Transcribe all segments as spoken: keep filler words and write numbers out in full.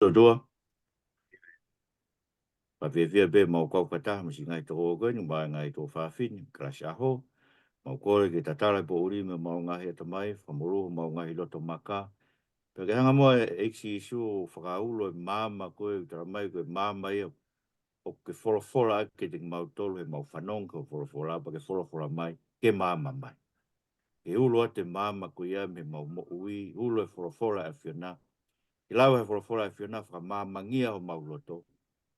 ʻOtua. Fakafiefia pē ʻemau kau fakataha mo siʻi ngaahi tokoua ko eni, mo e ngaahi tuofāfine, kalasi ʻaho. Mau kole ke tatala e poʻuli mei homau ngaahi ʻatamai, fakamolū homau ngaahi loto maka. Pea ke hanga muʻa ʻe ʻEiki Sīsū ʻo fakaulo e maama ko ē, ʻoku tala mai ko e maama ia ʻoku ke folofola ʻaki kiate kimautolu heʻemau fanongo ki hoʻo folofola, pea ke folofola mai, ke maama mai. Ke ulo atu e maama ko ia mei heʻemau moʻui, ulo e folofola ʻa e ʻAfiona. Ke lava e folofola ʻa e ʻAfiona ʻo fakamaamangia homau loto.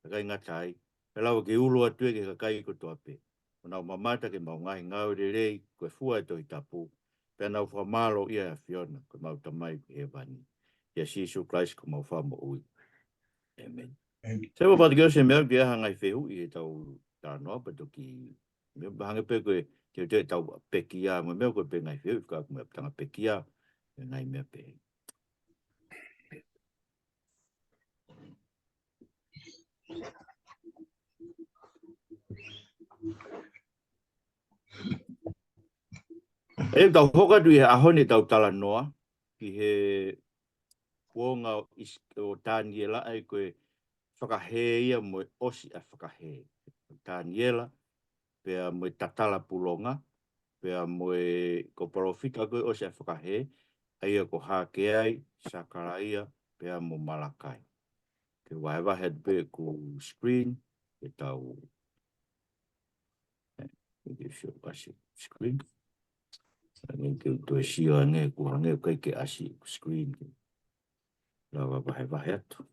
Kae ʻikai ngata ai, ke lava ke ulo atu ia ki he kakai kotoa pē ʻoku nau mamata ki heʻemau ngaahi ngāue lelei, ko e fua e Tohi Tapu, pea nau fakamālōʻia e ʻAfiona, ko homau Tamai ʻoku ʻi hēvani. ʻIa Sīsū Kalaisi ko homau Fakamoʻui. ʻĒmeni. ʻĒmeni. Sai, ʻoku ou pātiki ʻo se meʻa ke ʻai ha ngaahi fehuʻi heʻetau talanoa pea toki, meʻa hangē pē ko e, te, te tau pekia, mo e meʻa ko e pē ngaahi fehuʻi, ka ko e meʻa tanga pekia, e ngaahi meʻa pē. ʻE tau hoko atu ʻi he ʻaho ni ʻetau talanoa ki he kuonga ʻo ʻIs-, ʻo Taniela, ʻa ia ko e fakahē ia mo e ʻosi ʻa e fakahē. Taniela, pea mo e tatala pulonga, pea mo e, ko e palōfita ko ē ʻosi ʻa e fakahē, ʻa ia ko Hakeai, Sakalaia, pea mo Malakai. Ke vahevahe atu pē ʻeku screen, ke tau, ē, ke sio ʻasi screen. Hangē ke u toe sio ange, ʻoku hangē ʻoku ʻikai ke ʻasi ʻeku screen, ke lava vahevahe atu.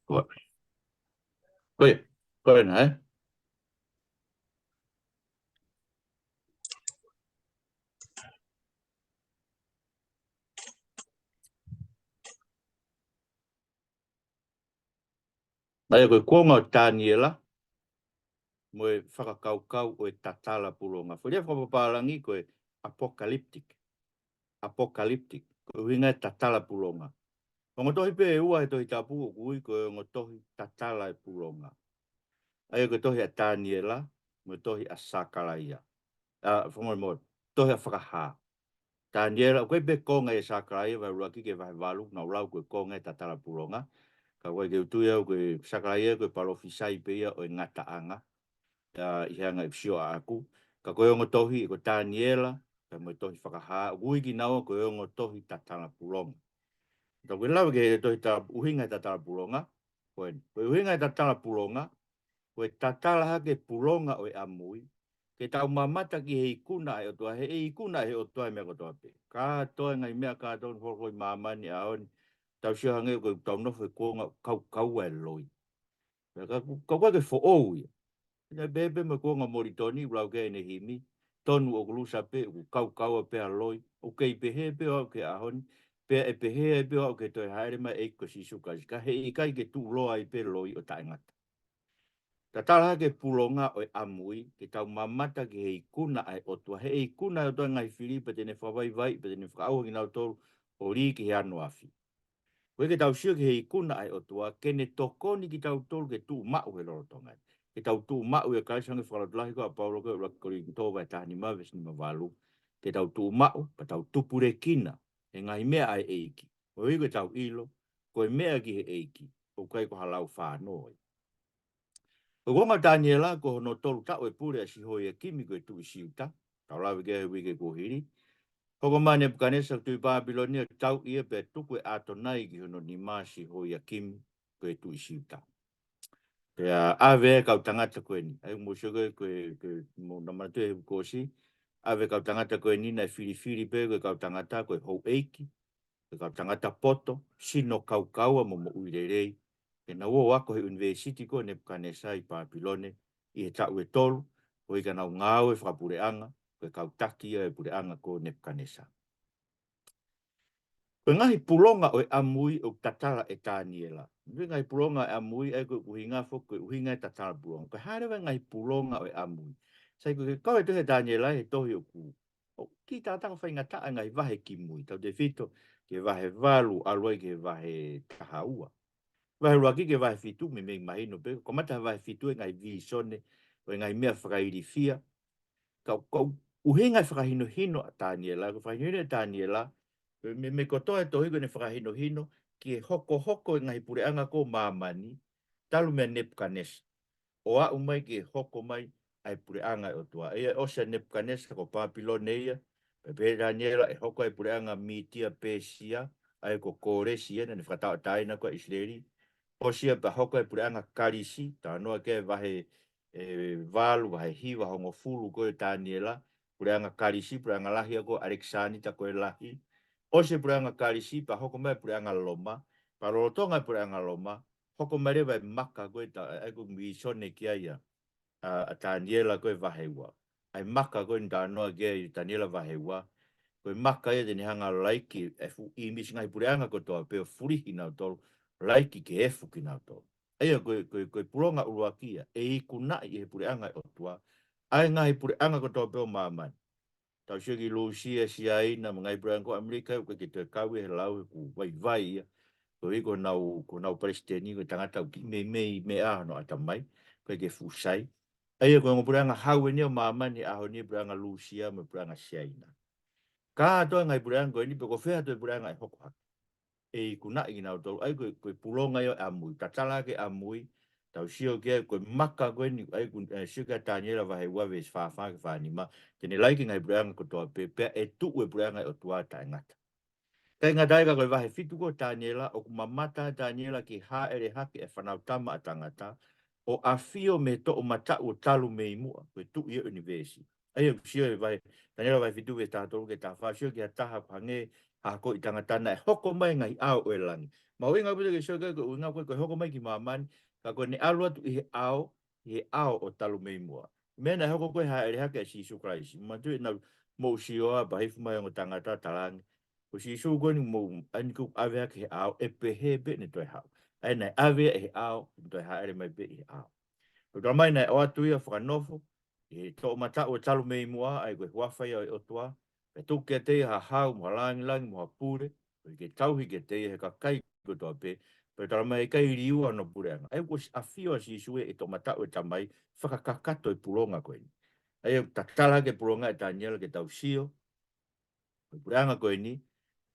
Ko, ko ia, ko ia nā, ē? ʻA ia ko e kuonga ʻo Taniela, mo e fakakaukau ʻo e tatala pulonga. Foʻi lea fakapapālangi ko e apocalyptic. Apocalyptic. Ko e ʻuhinga e tatala pulonga. Ongo tohi pē ʻe ua he Tohi Tapu ʻoku ui ko e ongo tohi tatala e pulonga. ʻA ia ko e tohi ʻa Taniela, mo e tohi ʻa Sakalaia. ʻA, fakamolemole, tohi ʻa Fakahā. Taniela, ʻoku ʻi ai pē konga ʻia Sakalaia, vahe ʻuluaki ki he vahe valu, naʻa ku lau ko e konga e tatala pulonga. Ka ʻoku ʻikai ke u tui au ko e Sakalaia ko e palōfisai pē ia ʻo e ngataʻanga. ʻA, ʻi he anga ʻeku sio ʻaʻaku. Ka ko e ongo tohi, ko Taniela, pea mo e tohi Fakahā, ʻoku ui kinaua ko e ongo tohi tatala pulonga. Tau ke lava ki he tohi ta-, ʻuhinga e tatala pulonga. Ko e, ko e ʻuhinga e tatala pulonga, ko e tatala hake pulonga ʻo e ʻamui, ke tau mamata ki he ikuna ʻa e ʻOtua, he ʻe ikuna ʻe he ʻOtua e meʻa kotoa pē. Kātoa e ngaahi meʻa kātoa ʻoku hoko ʻi māmani ʻaho ni, tau sio hangē ko ʻetau nofo he kuonga kaukaua e loi. Pea ka, ka ʻoku ʻikai ke foʻou ia. Naʻe pehē pē mo e kuonga Molitoni, ʻoku lau ki ai ʻene himi, tonu ʻoku lusa pē, ʻoku kaukaua pē ʻa e loi, ʻoku kei pehē pē ʻo aʻu ki he ʻaho ni, pea ʻe pehē ai pē ʻo aʻu ki he toe hāʻele mai e ʻEiki ko Sīsū Kalaisi, ka heʻikai ke tuʻuloa ai pē loi ʻo taʻengata. Tatala hake pulonga ʻo e ʻamui, ke tau mamata ki he ikuna ʻa e ʻOtua, he ʻe ikuna ʻa e ʻOtua e ngaahi fili, pea te ne fakavaivaiʻi, pea te ne fakaʻauha kinautolu ʻo lī ki he ano afi. Ko ia ke tau sio ki he ikuna ʻa e ʻOtua, ke ne tokoni kitautolu ke tuʻu maʻu he lolotonga ni. Ke tau tuʻu maʻu ʻia Kalaisi, hangē ko e fakalotolahi ko ē ʻa Paula ko ē ʻuluaki Kolinitō vahe taha nima veesi nima valu. Ke tau tuʻu maʻu, pea tau tupulekina he ngaahi meʻa ʻa e ʻEiki. Koeʻuhi ke tau ʻilo, ko e meʻa ki he ʻEiki, ʻoku ʻikai ko ha lau fānō ia. Ko e kuonga ʻo Taniela, ko hono tolu taʻu e pule ʻa Sihoiakimi ko e tuʻi Siuta, tau lave ki ai he uike kuo hili. Hoko mai ʻa Nepukanesa ko e tuʻi Pāpilone ʻo tauʻi ia pea tuku ʻe ʻAtonai ki hono nima ʻa Sihoiakimi ko e tuʻi Siuta. Pea ʻave e kau tangata ko eni. ʻA ia mou sio ko e, ko e, ko e, mou manatu he kuo ʻosi. ʻAve e kau tangata ko eni naʻe filifili pē ko e kau tangata ko e houʻeiki, ko e kau tangata poto, sino kaukaua mo moʻui lelei. Ke nau ō ʻo ako he ʻunivēsiti ko Nepukanesa ʻi Pāpilone, ʻi he taʻu ʻe tolu, koeʻuhi ka nau ngāue fakapuleʻanga, ko e kau taki ia e puleʻanga ko Nepukanesa. Ko e ngaahi pulonga ʻo e ʻamui ʻoku tatala ʻe Taniela. Ko e ngaahi pulonga ʻo e ʻamui, ʻa ia ko e ʻuhinga foki, ko e ʻuhinga e tatala pulonga. Ko e hā leva e ngaahi pulonga ʻo e ʻamui. Sai ko e kau e tohi ʻa Taniela he tohi ʻoku ʻoku kiʻi takataka faingataʻa e ngaahi vahe kimui. Tautefito ki he vahe valu, ʻalu ai ki he vahe taha ua. Vahe ʻuluaki ki he vahe fitu, meimei mahino pē, ko e kamata he vahe fitu e ngaahi vīsone, ʻo e ngaahi meʻa fakailifia. Ka, ka ʻuhinga e fakahinohino ʻa Taniela, ko e fakahinohino ʻa Taniela, mei, mei he kotoa e tohi ko ʻene fakahinohino, ki he hokohoko e ngaahi puleʻanga ko ē ʻo māmani, talu meia Nepukanesa. ʻO aʻu mai ki he hoko mai ʻa e puleʻanga ʻo e ʻOtua. ʻA ia ʻosi ʻa Nepukanesa ko Papilone ia, pea pehē ʻe Taniela ʻe hoko ʻa e puleʻanga Mītia Pēsia, ʻa ia ko Kōlesi ia, naʻa ne fakatauʻatāina ko ē ʻa ʻIsileli. ʻOsi ia pea hoko ʻa e puleʻanga Kalisi, talanoa ki ai e vahe, e, valu, vahe hiva, hongofulu ko ē ʻo Taniela, puleʻanga Kalisi, puleʻanga lahi ia ko ʻAlekisānita ko e Lahi. ʻOsi e puleʻanga Kalisi, pea hoko mai e puleʻanga Loma, pea lolotonga e puleʻanga Loma, hoko mai leva e maka ko ē ta-, ʻa ia ko e vīsone ki ai ʻa, ʻa, ʻa Taniela ko ē vahe ua. ʻA e maka ko ē naʻe talanoa ki ai ʻa Taniela vahe ua. Ko e maka ia te ne hanga ʻo laiki e fuʻu ʻīmisi ngaahi puleʻanga kotoa pē ʻo fulihi kinautolu, laiki ke efu kinautolu. ʻA ia ko e, ko e, ko e pūlonga ʻuluaki ia, ʻe ikunaʻi ʻe he puleʻanga ʻo e ʻOtua ʻa e ngaahi puleʻanga kotoa pē ʻo māmani. Tau sio ki Lūsia, Siaina, mo e ngaahi puleʻanga ko ē ʻo ʻAmelika, ʻoku ʻikai ke toe kau ia he lau he ʻoku vaivai ia. Koeʻuhi ko honau, ko honau palesiteni, ko e tangata ʻoku kiʻi meimei meʻa hono ʻatamai, ʻoku ʻikai ke fuʻu sai. ʻA ia ko e ongo puleʻanga hau eni ia ʻo māmani he ʻaho ni, puleʻanga Lūsia mo e puleʻanga Siaina. Kātoa e ngaahi puleʻanga ko eni pe ko fē ha toe puleʻanga ʻe hoko hake, ʻe ikunaʻi kinautolu. ʻA ia ko e, ko e pūlonga ia ʻo e ʻamui, tatala hake e ʻamui, tau sio ki ai ko e maka ko eni, ʻa ia ko e, ʻe, sio ki ai Taniela vahe ua veesi fā fā ki he fā nima, te ne laiki e ngaahi puleʻanga kotoa pē, pea ʻe tuʻu e puleʻanga ʻo e ʻOtua taʻengata. ʻIkai ngata ai ka ko e vahe fitu ko ē ʻo Taniela, ʻoku mamata ʻa Taniela ki he hāʻele hake ʻa e Fanautama ʻa Tangata, ʻo ʻafio mei he toʻomataʻu ʻo talu mei muʻa, ko e Tuʻi ʻo e ʻunivēsi. ʻA ia ʻoku sio he vahe, Taniela vahe fitu veesi taha tolu ki he taha fā, sio ki ha taha ʻoku hangē ha akoʻi tangata naʻe hoko mai he ngaahi ʻao ʻo e langi. Mahuʻinga ʻaupito ke sio ki ai, ko e ʻuhinga ko ē, ko e hoko mai ki māmani, ka ko ʻene ʻalu atu ʻi he ʻao, ʻi he ʻao ʻo talu mei muʻa. Meʻa naʻe hoko ko ē he hāʻele hake ʻa Sīsū Kalaisi. Manatuʻi naʻa mou sio ā pea hifo mai e ongo tangata ʻo talaange, ko Sīsū ko eni ʻoku mou ʻai ni kuo ʻave hake he ʻao, ʻe pehē pē ʻene toe haʻu. ʻA ia naʻe ʻave ia ʻi he ʻao, ʻene toe hāʻele mai pē ʻi he ʻao. Ko e talamai naʻe ʻoatu ia ʻo fakanofo ʻi he toʻomataʻu ʻo talu mei muʻa, ʻa ia ko e huafa ia ʻo e ʻOtua, pea tuku kiate ia ha hau mo ha langilangi mo ha pule, koeʻuhi ke tauhi kiate ia ʻe he kakai kotoa pē, pea talamai ʻe ʻikai liua hono puleʻanga. ʻA ia kuo ʻosi ʻafio ʻa Sīsū ia ʻi he toʻomataʻu ʻo e Tamai, fakakakato e pūlonga ko eni. ʻA ia ʻoku tatala hake e pūlonga ʻa Taniela ke tau sio, ko e puleʻanga ko eni,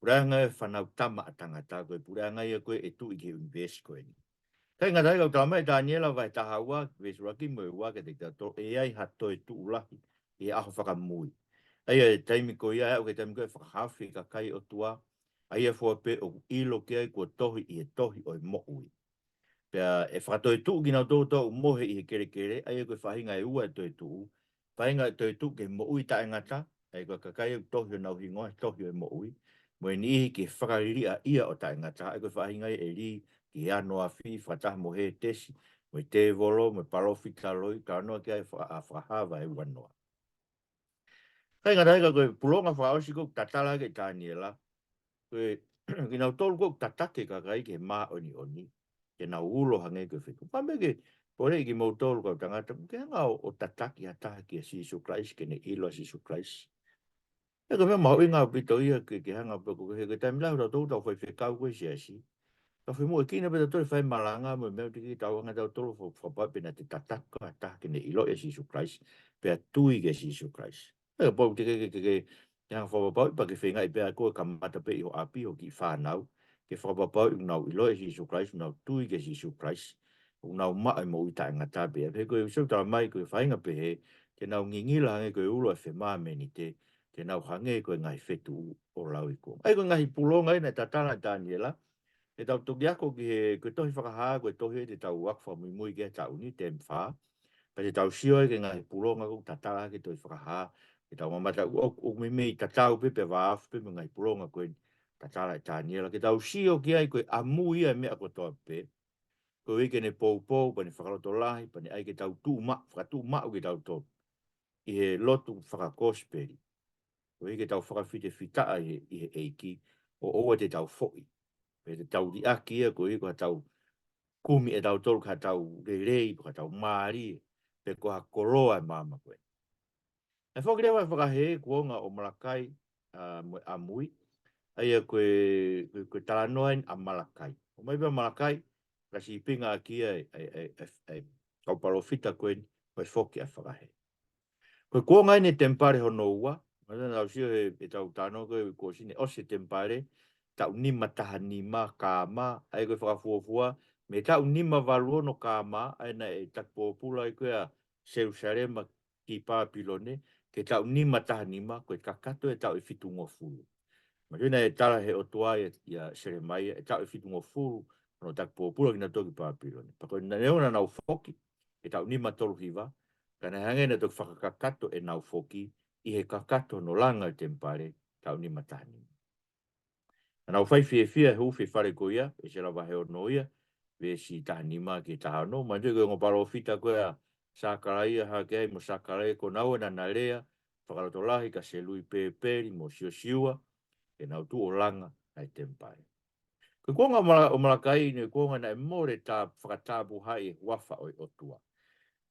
puleʻanga ʻo e Fanautama ʻa Tangata, ko e puleʻanga ia ko ē ʻe tuʻi ki he ʻunivēsi ko eni. ʻIkai ngata ai ka ʻoku talamai ʻe Taniela vahe taha ua, veesi ʻuluaki mo e ua kiate kitautolu, ʻe ʻi ai ha toetuʻu lahi ʻi he ʻaho fakamui. ʻA ia ʻi he taimi ko ia, ʻa ia ʻoku ʻi he taimi ko ia ʻe fakahaofi e kakai ʻo e ʻOtua, ʻa ia fua pē ʻoku ʻilo ki ai kuo tohi ʻi he tohi ʻo e moʻui. Pea ʻe fakatoetuʻu kinautolu kotoa ʻoku mohe ʻi he kelekele, ʻa ia ko e faʻahinga ʻe ua e toetuʻu. Faʻahinga ʻe toetuʻu ki he moʻui taʻengata, ʻa ia ko e kakai ʻoku tohi honau hingoa he tohi ʻo e moʻui, mo e niʻihi ki he fakaliliʻa ia ʻo taʻengata, ʻa ia ko e faʻahinga ʻe lī ki he ano afi, fakataha mo Hētesi, mo e tēvolo, mo e palōfita loi, talanoa ki ai ʻa Fakahā vahe ua noa. ʻIkai ngata ai ka ko e pūlonga fakaʻosi ko ē ʻoku tatala hake ʻe Taniela, ko e kinautolu ko ē ʻoku tataki e kakai ki he māʻoniʻoni, ke nau ulo hangē ko e feituʻu. Pea meʻa ke poleʻi kimoutolu kau tangata, ke hanga ʻo, ʻo tataki ha taha kia Sīsū Kalaisi, ke ne ʻilo ʻa Sīsū Kalaisi. ʻA ia ko e meʻa mahuʻinga ʻaupito ia ke, ke hanga pē ko e, he ko e taimi lahi ʻoku tau, tau faifekau ko ē he siasi. Tau fai muʻa e kina pē tautolu e fai malanga mo e meʻa ʻoku teʻeki ke tau hanga tautolu ʻo fa-, fakapapauʻi pe naʻa te tataki ha taha ke ne ʻiloʻi ʻa Sīsū Kalaisi, pea tui kia Sīsū Kalaisi. ʻA ia kapau te ke, ke, ke, ke, ke hanga fakapapauʻi pea ke feingaʻi pē ʻa koe ʻo kamata pē ʻi ho ʻapi, ho kiʻi fānau, ke fakapapauʻi ʻoku nau ʻiloʻi ʻa Sīsū Kalaisi, ʻoku nau tui kia Sīsū Kalaisi, ʻoku nau maʻu e moʻui talamai pē. He ko e ʻuhinga ʻoku talamai ko e faʻahinga pehē, ke nau ngingila hangē ko e ulo ʻa e femāmenite, ke nau hangē ko e ngaahi fetuʻu ʻo lauikuonga. ʻA ia ko e ngaahi pūlonga ia naʻe tatala ʻe Taniela, ke tau toki ako ki he, ko e tohi Fakahā, ko e tohi ia te tau ako fakamuimui ki ai he taʻu ni, tēmi fā. Pea te tau sio ai ki he ngaahi pūlonga ʻoku tatala hake he tohi Fakahā, ke tau mamata ʻoku, ʻoku, ʻoku meimei tatau pē pea vāofi pē mo e ngaahi pūlonga ko eni tatala ʻe Taniela. Ke tau sio ki ai ko e ʻamui ia e meʻa kotoa pē. Koeʻuhi ke ne poupou, pea ne fakalotolahi, pea ne ʻai ke tau tuʻu maʻu, fakatuʻu maʻu kitautolu ʻi he lotu fakakosipeli. Koeʻuhi ke tau fakafitefitaʻa ʻi he, ʻi he ʻEiki, ʻo ʻoua te tau foʻi. Pe te tau liʻaki ia koeʻuhi ko haʻatau kumi ʻe tautolu ko haʻatau lelei, ko haʻatau mālie, pe ko ha koloa ʻo e māmani ko ē. ʻE foki leva e fakahē kuonga ʻo Malakai, ʻa, mo e ʻamui, ʻa ia ko e, ko e, ko e talanoa eni ʻa Malakai. ʻOmai pē ʻa Malakai, ka sīpinga ʻaki ia e, e, e, e, e kau palōfita ko eni, ko e foki ʻa e fakahē. Ko e kuonga ʻeni e temipale hono ua, ma tana tau sio he, he tau tano ko e kuo ʻosi ne ʻosi e temipale, taʻu nima taha nima kaama, ʻa ia ko e fakafuofua, mei he taʻu nima valu ono kaama, ʻa ia naʻe taki pōpula ai ko ē ʻa Selusalema ki Papilone, ki he taʻu nima taha nima, ko e kakato e taʻu ʻe fitungofulu. Ma tui naʻe tala he ʻOtua ʻia, ʻia Selemaia, e taʻu ʻe fitungofulu, hono taki pōpula kinautolu ki Papilone. Pea ko e neongo naʻa nau foki, he taʻu nima tolu hiva, ka naʻe hangē naʻe toki fakakakato ʻenau foki, ʻi he kakato hono langa e temipale, taʻu nima taha nima. Naʻa nau fai fiefia he ʻufi e fale ko ia, ʻEsela vahe ono ia, veesi taha nima ki he taha ono, ma tui ko e ongo palōfita ko ē ʻa Sakalaia, hake ai mo Sakalaia ko naua naʻa na lea, fakalotolahi kia Selupepeli mo Siosiua, ke nau tuʻu ʻo langa ʻa e temipale. Ko e kuonga ʻo Mala-, ʻo Malakai ʻeni, kuonga naʻe mole tā-, fakatapui ai e huafa ʻo e ʻOtua.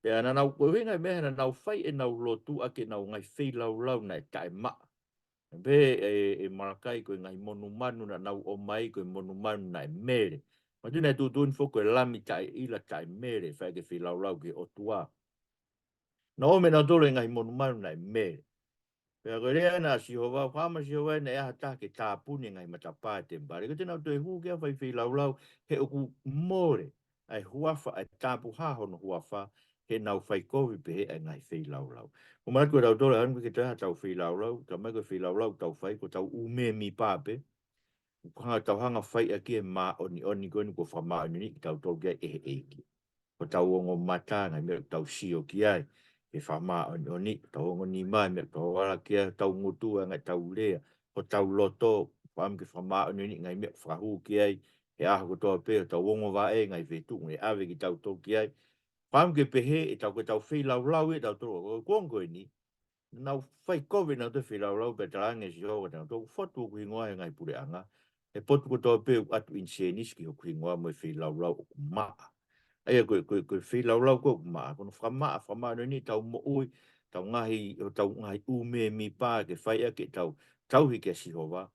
Pea naʻa nau, ko e ʻuhinga e meʻa naʻa nau fai ʻenau lotu ʻaki ʻenau ngaahi feilaulau naʻe taʻemaʻa. Pehē ʻe, ʻe Malakai ko e ngaahi monumanu naʻa nau ʻomai ko e monumanu naʻe mele. Ma tui naʻe tuʻutuʻuni foki ko e lami taʻeʻila taʻemele, fai ʻaki e feilaulau ki he ʻOtua. Naʻa nau ʻomai ʻenautolu e ngaahi monumanu naʻe mele. Pea ko e lea ʻena ʻa Sihova, ʻoku ʻamanaki ʻe Sihova naʻe ʻi ai ha taha ke tāpuni e ngaahi matapā e temipale. Ko ʻenau toe hū ki ai ʻo fai feilaulau, he ʻoku mole ʻa e huafa, ʻa e tāpuhā hono huafa, heʻenau fai kovi pehē ʻa e ngaahi feilaulau. Ko e manatu ko ē ʻatautolu, ʻoku ʻikai ke toe ʻi ai haʻatau feilaulau, talamai ko e feilaulau ʻoku tau fai, ko ʻetau ʻū mēmipa pē, ʻoku hanga, tau hanga ʻo fai ʻaki e māʻoniʻoni ko eni kuo fakamāʻoniʻoniʻi kitautolu ki ai ʻe he ʻEiki. Ko ʻetau ongo mata, ngaahi meʻa ʻoku tau sio ki ai, ke fakamāʻoniʻoniʻi, ko ʻetau ongo nima, meʻa ʻoku tau ala ki ai, ko ʻetau ngutu, ʻa e ngaahi ʻetau lea, ko ʻetau loto, fakaʻamu ke fakamāʻoniʻoniʻi, ngaahi meʻa ʻoku fakahū ki ai he ʻaho kotoa pē, ko ʻetau ongo vaʻe, ngaahi fetuʻu ʻoku ne ʻave kitautolu ki ai. Fakaʻamu ke pehē, ʻetau, ko ʻetau feilaulau ʻe tautolu, ko e kuonga ko eni, naʻa nau fai kovi ʻenautolu e feilaulau pea talaange ʻe Sihova kiate kinautolu, ʻoku fotu hoku hingoa he ngaahi puleʻanga, he potu kotoa pē ʻoku ʻatu ʻinisēnisi ki hoku hingoa mo e feilaulau ʻoku maʻa. ʻA ia ko e, ko e, ko e feilaulau ko ē ʻoku maʻa, ko hono fakamaʻa, fakamāʻoniʻoniʻi ʻetau moʻui, ʻetau ngaahi, ʻetau ngaahi ʻū mēmipa ke fai ʻaki ʻetau tauhi kia Sihova,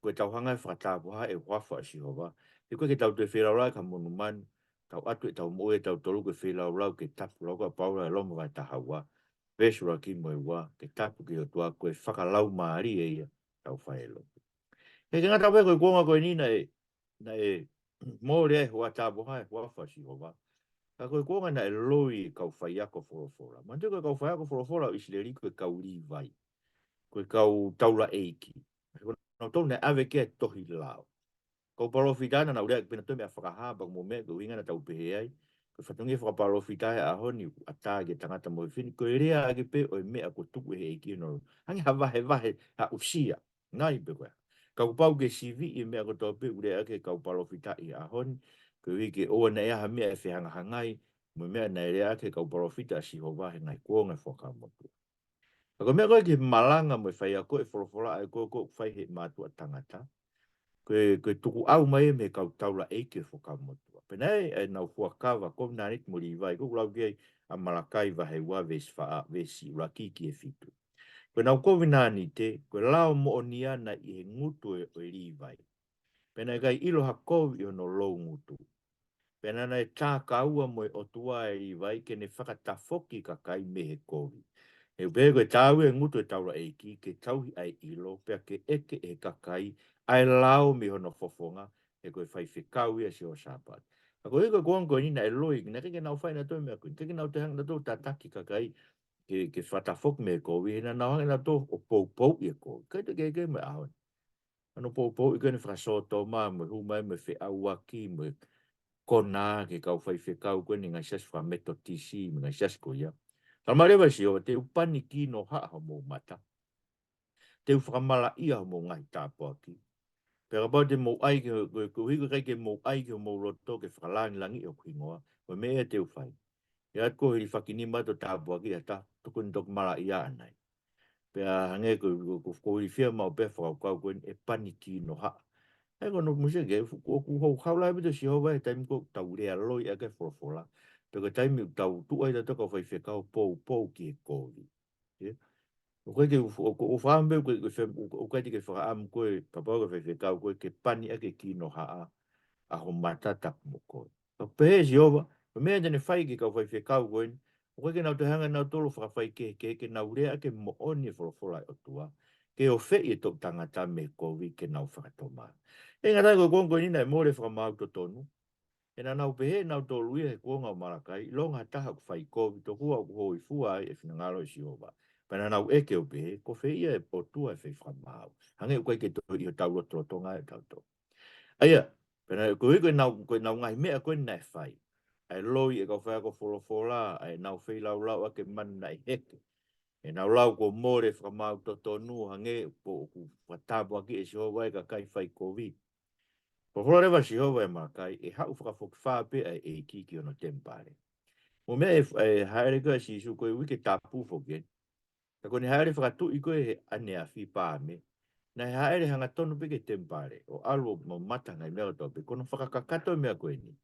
ko ʻetau hanga ʻo fakatapui e huafa ʻo Sihova. He ʻoku ʻikai ke tau toe feilaulau ki ha monumanu, tau ʻatu ʻetau moʻui ʻatautolu ko e feilaulau ke tapu, lau ko ē ʻa Paula ʻi Loma vahe taha ua, veesi ʻuluaki mo e ua, ke tapu ki he ʻOtua, ko e fakalaumālie ia ʻetau fai e lotu. He ʻikai ke ngata pē ko e kuonga ko eni naʻe, naʻe mole ai e huafa, tāpuhā e huafa ʻo Sihova. Ka ko e kuonga naʻe loi e kau faiako folofola. Manatuʻi ko e kau faiako folofola ʻo ʻIsileli ko e kau Līvai. Ko e kau taulaʻeiki. Ko kinautolu naʻe ʻave ki ai e tohi lao. Kau palōfita naʻa nau lea pē ʻenautolu e meʻa fakahā, pea ko e meʻa ko e ʻuhinga naʻa tau pehē ai, ko e fatongia fakapalōfita he ʻaho ni ʻoku ʻatā ki he tangata mo e fefine, ko e lea ʻaki pē ʻo e meʻa kuo tuku ʻe he ʻEiki ʻi hono, hangē ha vahevahe aʻusia, ngaahi pē ko ia. Ka kuo pau ke siviʻi e meʻa kotoa pē ʻoku lea ʻaki e kau palōfita ʻi he ʻaho ni, koeʻuhi ke ʻoua naʻa ʻi ai ha meʻa ʻe fehangahangai mo e meʻa naʻe lea ʻaki e kau palōfita ʻa Sihova he ngaahi kuonga ʻo e Fuakava Motuʻa. Ka ko e meʻa ko ē ki he malanga mo e faiako e folofola ʻa e ko ē ʻoku fai ʻe he mātuʻa tangata, ko e, ko e tukuʻau mai ia mei he kau taulaʻeiki ʻo e Fuakava Motuʻa. Pea naʻe ʻi ai ʻenau fuakava, kovinānite mo Līvai, ʻoku lau ki ai ʻa Malakai vahe ua veesi fā, veesi ʻuluaki ki he fitu. Ko ʻenau kovinānite, ko e lao moʻoni ia naʻe ʻi he ngutu ʻo e, ʻo e Līvai. Pea naʻe ʻikai ʻilo ha kovi ʻi hono loungutu. Pea naʻa ne tākaua mo e ʻOtua ʻa e Līvai ke ne fakatafoki e kakai mei he kovi. He ʻoku pehē ko e taau ia e ngutu ʻo e taulaʻeiki ke tauhi ʻa e ʻilo, pea ke ʻeke ʻe he kakai ʻa e lao mei hono fofonga, he ko e faifekau ia ʻo Sihova Sāpaoti. Ka koeʻuhi ko e kuonga ko eni naʻe loi, naʻe ʻikai ke nau fai ʻenautolu e meʻa ko eni, ʻikai ke nau toe hanga ʻenautolu ʻo tataki e kakai ke, ke fakatafoki mei he kovi, he naʻa nau hanga ʻenautolu ʻo poupouʻi e kovi. ʻIkai toe kehekehe mo e ʻaho ni. Hono poupouʻi ko eni e fakasōtoma, mo e hū mai mo e feʻauaki, mo e konā ki he kau faifekau ko eni ngaahi siasi fakaMetotisi, mo e ngaahi siasi ko ia. Talamai leva ʻe Sihova, te u pani kinohaʻa homou mata. Te u fakamalaʻia homou ngaahi tāpuaki. Pea kapau te mou ʻai ki, ko, koeʻuhi ko e ʻikai ke mou ʻai ki homou loto ke fakalāngilangiʻi hoku hingoa, ko e meʻa ia te u fai. ʻE ʻatu ko e hilifaki nima ʻo e tāpuaki ʻe ha taha, tokoni toki malaʻia ʻanai. Pea hangē ko, ko, ko, ko e ilifia maʻu pē fakakaukau ko eni e pani kinohaʻa. ʻA ia ko hono muimui ke, fu-, ko, ko, ko e haulai pē ʻa Sihova he taimi ʻoku tau lea loi ʻaki e folofola. Pea ko e taimi ʻoku tau tuʻu ai ʻatautolu kau faifekau poupou ki he kovi. Ia. ʻOku ʻikai ke u, ʻo, ʻo, ʻo fakaʻamu pē, ʻoku ʻikai, ʻoku ʻikai fe-, ʻoku, ʻoku ʻikai te ke fakaʻamu koe, kapau ko e faifekau koe, ke pani ʻaki e kinohaʻa ʻa ho mata tapu mo koe. Ka pehē ʻe Sihova, ko e meʻa te ne fai ki he kau faifekau ko eni, ʻOku ʻikai ke nau toe hanga ʻe nautolu ʻo fakafaikehekehe ke nau lea ʻaki e moʻoni e folofola ʻa e ʻOtua, ke ofeʻi e toʻu tangata mei he kovi ke nau fakatomala. ʻIkai ngata ai, ko e konga ko eni naʻe mole e fakamaau totonu. He naʻa nau pehē ʻe nautolu ia he kuonga ʻo Malakai, ʻilonga ha taha ʻoku fai kovi, tokua ʻoku hōifua ai e finangalo ʻo Sihova. Pea naʻa nau ʻeke ʻo pehē, ko fē ia e ʻOtua ʻe fai fakamaau? Hangē ʻoku ʻikai ke toe ʻi hotau lotolotonga ʻe tautolu. ʻA ia, pea naʻe, ko e, ko ʻenau, ko ʻenau ngaahi meʻa ko ē naʻe fai, ʻa e loi e kau faiako folofola, ʻa ʻenau feilaulau ʻaki e manu naʻe heke, ʻenau lau kuo mole e fakamaau totonu, hangē ʻoku, ʻoku fakatāpuakiʻi ʻe Sihova e kakai fai kovi. Folofola leva ʻa Sihova ʻia Malakai, ʻe haʻu fakafokifā pē ʻa e ʻEiki ki hono temipale. Mou meaʻi e, e hāʻele ko ē ʻa Sīsū, ko e Uike Tapu foki eni. Ka ko ʻene hāʻele fakatuʻi ko ē he ʻaneafi, Paame, naʻe hāʻele hangatonu pē ki he temipale, ʻo ʻalu ʻo mamata ki he ngaahi meʻa kotoa pē, ko hono fakakakato e meʻa ko eni.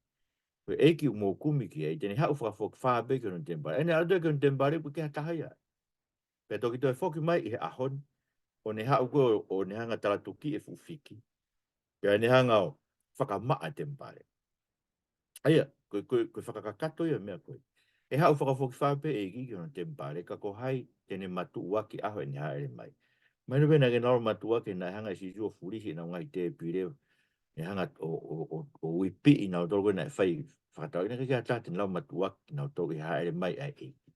Ko e ʻEiki ʻoku mou kumi ki ai, te ne haʻu fakafokifā pē ki hono temipale. ʻEne ʻalu atu ki hono temipale, ʻoku ʻikai ke ha taha ia. Pea toki toe foki mai ʻi he ʻaho ni, ʻo ne haʻu ko ē ʻo ne hanga ʻo talatukiʻi e fuʻu fiki. Pea ne hanga ʻo fakamaʻa e temipale. ʻA ia, ko e, ko e, ko e fakakakato ia e meʻa ko ē. ʻE haʻu fakafokifā pē e ʻEiki ki hono temipale, ka ko hai te ne matuʻuaki e ʻaho ʻene hāʻele mai? Mahino pē naʻe ʻikai ke nau lava ʻo matuʻuaki, naʻe hanga ʻe Sīsū ʻo fulihi ʻenau ngaahi tēpile, ne hanga ʻo, ʻo, ʻo, ʻo uipiʻi nautolu ko ē naʻe fai fakatau. ʻIkai ke ha taha te ne lava ʻo matuʻuaki nautolu ʻi he hāʻele mai ʻa e ʻEiki.